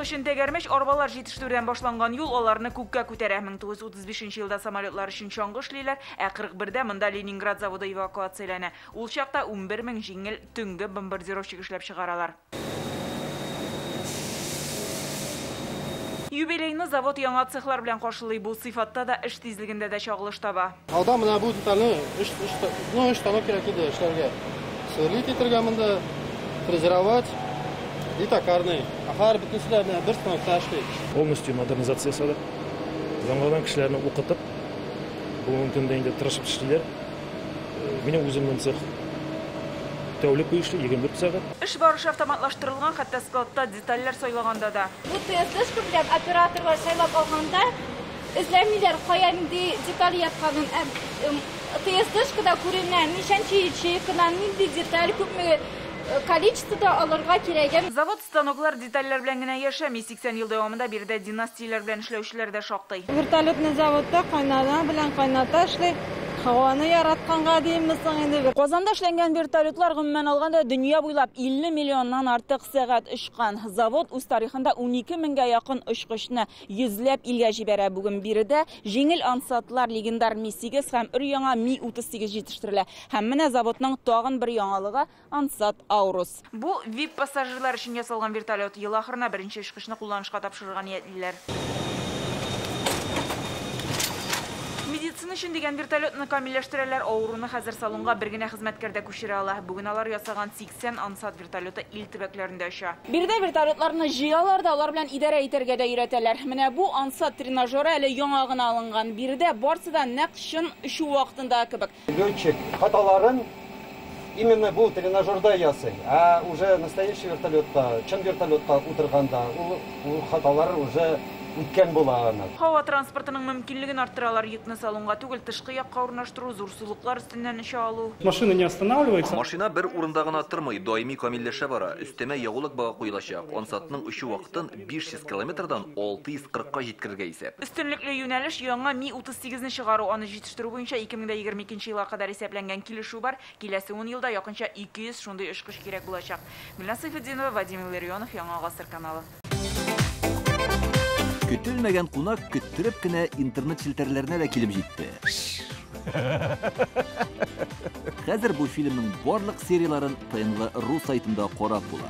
Азык өчен тәгәрмәч арбалар җитештерүдән башланган юл аларны күккә күтәрә. 1935 елда самолетлар өчен чаңгы эшлиләр, ә 41-дә монда Ленинград заводы эвакуацияләнә. Ул чакта 11 мең җиңел төнге бомбардировщик эшләп чыгаралар. Юбилейны завод яңа цехлар белән каршылый. Бу сыйфатта да, эш тизлегендә дә чагылыш таба. Алда менә бу детальне 3 станок кирәк иде эшләргә. Сверлить итәргә монда, фрезеровать и токарный. А хәзер бөтенесе дә менә бер станокта эшли. Полностью модернизация ясадык. Яңадан кешеләрне укытып, бүгенге көндә инде тырышып эшлиләр. Минем үземнең цех тәүлек буе эшли, 24 сәгать. Эш барышы автоматлаштырылган, хәтта складта детальләр сайлаганда да. Бу ТСДшка белән операторлар сайлап алганда эзләмиләр кая нинди деталь ятканын. ТСДшкада күренә ничәнче ячейкадан нинди деталь күпме количествода алырга кирәген. Завод станоклар детальләр белән генә яшәми. 80 ел дәвамында биредә династияләр белән эшләүчеләр дә шактый. Вертолетный заводта кайнана белән кайната эшли. Һаваны яратканга димме соң инде. Казанда эшләнгән вертолетлар гомумән алганда дөнья буйлап 50 миллионнан артык сәгать очкан. Завод үз тарихында 12 меңгә якын очкычны йөзләп илгә җибәрә. Бүген биредә җиңел ансатлар легендар Ми-8 һәм өр-яңа Ми-38 җитештерелә. Һәм менә заводның тагын бер яңалыгы Ансат Аурус. Бу VIP пассажирлар өчен ясалган вертолет. Ел ахырына беренче очкычны кулланышка тапшырырга ниятлиләр. Медицина өчен дигән вертолетны камилләштерәләр. Авыруны хәзер салонга бер генә хезмәткәр дә күчерә ала. Бүген алар ясаган 80 Ансат вертолеты ил төбәкләрендә оча. Биредә вертолетларны җыялар да, алар белән идарә итәргә дә өйрәтәләр. Менә бу Ансат тренажеры әле яңа гына алынган. Биредә барсы да нәкъ чын очу вакытында кебек. Летчик хаталарын именно бу тренажерда ясый. А уже настоящий вертолетта, чын вертолетта утырганда ул хаталар уже үткән була аны. Һава транспортының мөмкинлеген арттыралар. Йөкне салонга түгел, тышкы якка урнаштыру, зур сулыклар өстеннән оча алу. Машина не останавливается. Машина бер урында гына тормый, даими камилләшә бара. Өстәмә ягулык багы куелачак. Ансатның очу вакытын 500 километрдан 640-ка җиткерергә исәп. Өстенлекле юнәлеш яңа Ми-38-не чыгару. Аны җитештерү буенча 2022 елга кадәр исәпләнгән килешү бар. Киләсе 10 елда якынча 200 шундый очкыч кирәк булачак. Гөлназ Сайфетдинова, Вадим Илларионов, Яңа Гасыр каналы. Көтелмәгән кунак көттереп кенә интернет челтәрләренә дә килеп җитте. Хәзер бу фильмның барлык серияларын ТНВ.ру сайтында карап була.